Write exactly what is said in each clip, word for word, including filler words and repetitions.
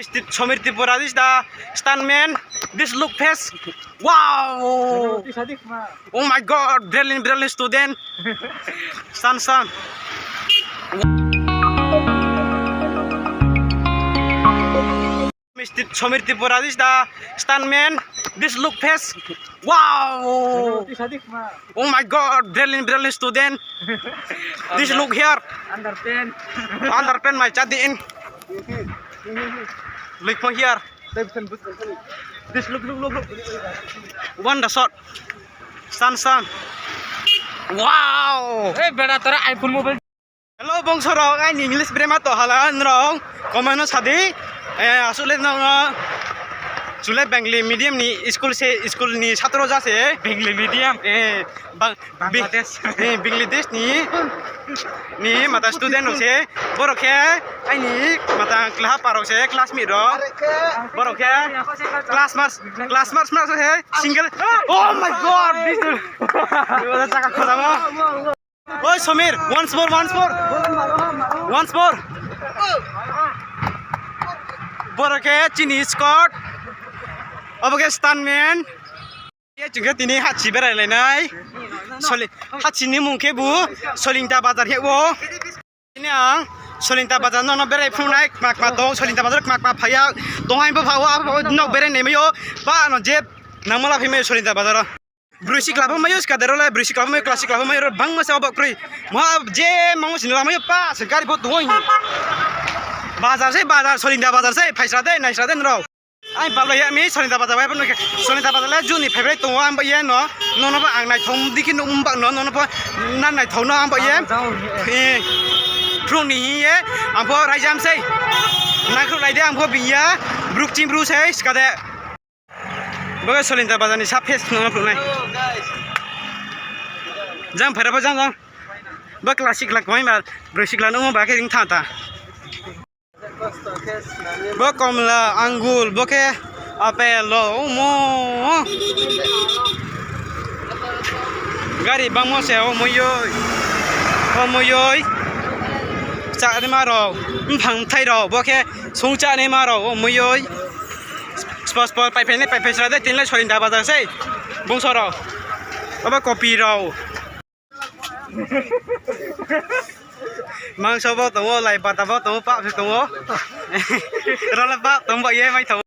Somir Tripura, this the stuntman. This look face. Wow. Oh my God, brilliant, brilliant student. Stunt, stunt. Somir Tripura, this the stuntman. This look face. Wow. Oh my God, brilliant, brilliant student. This look here. Underpant. Underpant, my chadi in. Look for here. This look, look, look, look. One the shot. Stunt, stunt. Wow. Eh, bera tora iPhone mobile. Hello, bongso rok, aini English brema to hala nrao comment no sadi. Eh, asuk le nrao no, chule Bengali medium ni school se, school ni satro ja se. Bengali medium. Eh, Bang-, Bangladesh. Bi-, eh, Bangladesh ni, ni mata student rok se. Borok khe aini mata klaha pa rok se, classmate rok. Borok khe class mas, class mas mas se single. Oh my God, this dude. Chaka khoda mo. Oi, Somir, once more, once more. Once more. Borok khe chini squad. Obo khe stuntman. Ye chung khe tini hachi berai lai nai. Soli-, hachi ni mung khe bu Solinta bazar he o. Tini ang Solinta bazar no, no berai phung nai, kma kma tong, Solinta bazar kma kma phai ya. Tong hai bo pha o, abo no berai nai mai o. Ba no je nangma la phai mai o Solinta bazar o. Broi sikla pho mai o, ska dero le, broi sikla pho mai o, kla sikla pho mai o, bangma se obo kroi. Ma je mango sini la mai o, pa, se gari pho tong o. Bazar se, bazar, Solinta bazar se, phaisra de, naisra de nrao. Ai, bab lai ya mi, Solinta bazar bai, Solinta bazar le juni favorite tong o, ang ba ye no, no, no, ba ang naithom dikhi no, ba no, no, no, ba na naithom no, ang ba ye. Eh, phrung ni hi ye, ang pho raijam sei. Naikhruk lai de, ang pho bing ya, bruk chim bru sei, ska de. Bo khe Solinta bazar ni sub face no phnuh nai. Jang phaira pho jang jang. Bo kla sikla kwmai ba, broi sikla nungmo ba khe ring tha ta. Bo komla, angul, bo khe apple rao, omo. Gari bangmo se, omo yoi. Omo yoi. Chanaima rao, mphang bthai rao, bo khe sung chanaima rao, omo yoi. Spo spo paiphai nai, paiphai sra de, tini le Solinta bazar sei. Bungso rao. Abo kopi rao. Mangso bo tong o, lai pata bo tong o, pap se tong o. Rao le pap tong ba ye mai tong o.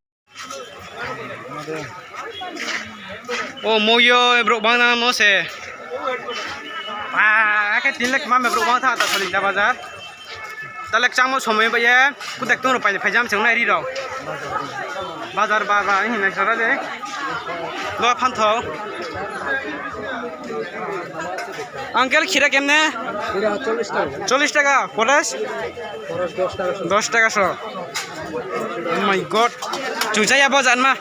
O moyo brouh bang nangmo se. Ba, akhe tini le kma me brouh bang tha ta Solinta bazar. Talek changmo somoi bai ye, kutek tong rao pai, paijam se ong nai ri rao. Bazar bar bar hing nai sara de. Bo phanthao. Uncle, khira kemne? Khira chollish taka. Chollish taka. Koles? Koles dos taka so. Dos taka so. Oh my God. Chung chaya bo janma.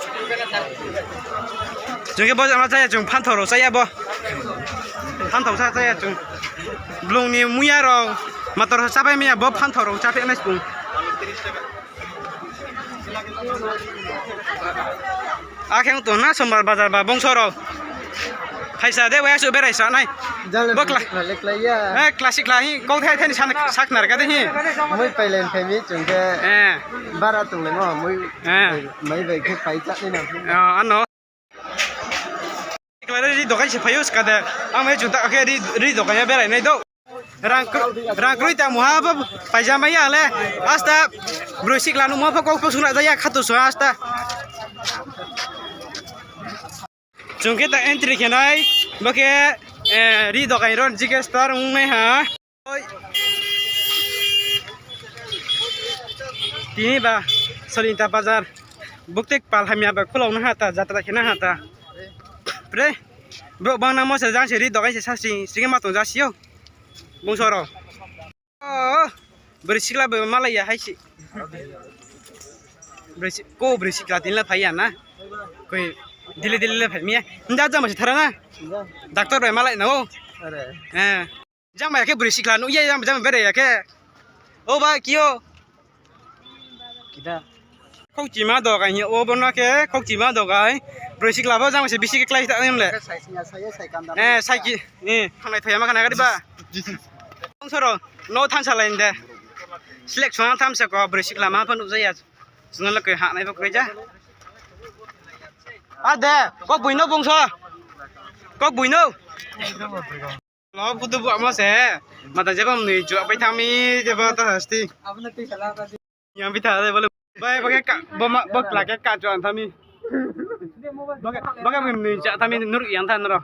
Chung khe bo janma chaya, chung phanthao rao chaya bo. Phanthao sa chaya chung. Blung ni muya rao. Mator sa chapai maya bo phanthao rao chaphi nai sung. Akhe ong tong na sombar bazar ba bongso rao. Phaisa de, wai asuh berai sa nai. Jale bo kla-, bisi kla le klai ya. Eh, kla sikla hi, kau thai thai ni sa, saknar ka de hi. Mui pailen phai mi chung khe. Eh. Bara tong le mo, mui. Eh. Mai bai khe pai cha ni na. Ah, ano. Sikla le ri dokai se phai o ska de. Ang mai chung ta khe ri, ri dokai ya berai nai do. Rang kr-, rang kroi ta muha pho paijama ya le. Asta broi sikla nungmo pho kau pho sung ra ja ya, khatu so asta. Chung khe ta entry khe nai, bo khe, eh, ri dokai ron G K Store ong nai ha. Tini ba Solinta bazar. Buktik pal hamya ba khulong na ha ta, jatra khe na ha ta. Pre, brouh bang nangmo se jang se ri dokai se sa sring, sring ma tong ja si o. Bungso rao. Oh, broi sikla bo malai ya hai si. Broi si-, ko broi sikla tini le phai ya na. Koi dili dili le phai mi ya. Nda jama se thara na. Doctor bai malai na o. Are. Eh. Jang bai khe broi sikla nuh ye, jang, jang berai ya khe. O ba, kio. Kida. Khokchima dogai hi, o bo no khe khokchima dogai. Broi sikla bo jang se bisi khe klái ta em le. Sai sing ya, sai ya, sai kam da. Eh, sai ki, eh, thanglai thai ma khana gari ba. Bongso rao, no thansa lai de. Select song tham se ko, broi sikla ma pho nuh ja ya. Chunala koi ha nai bo koi ja. A de, kok bui no bungso. Kok bui no. Lo photo bu amo se. Mata jeba mnui chuak pai thang mi, jeba ta hasti. Yang pai thang de bole. Bai, bo khe ka, bo ma, bo kla khe ka chuak thang mi. Bo khe, bo khe mnui chuak thang mi, nur yang thang ro.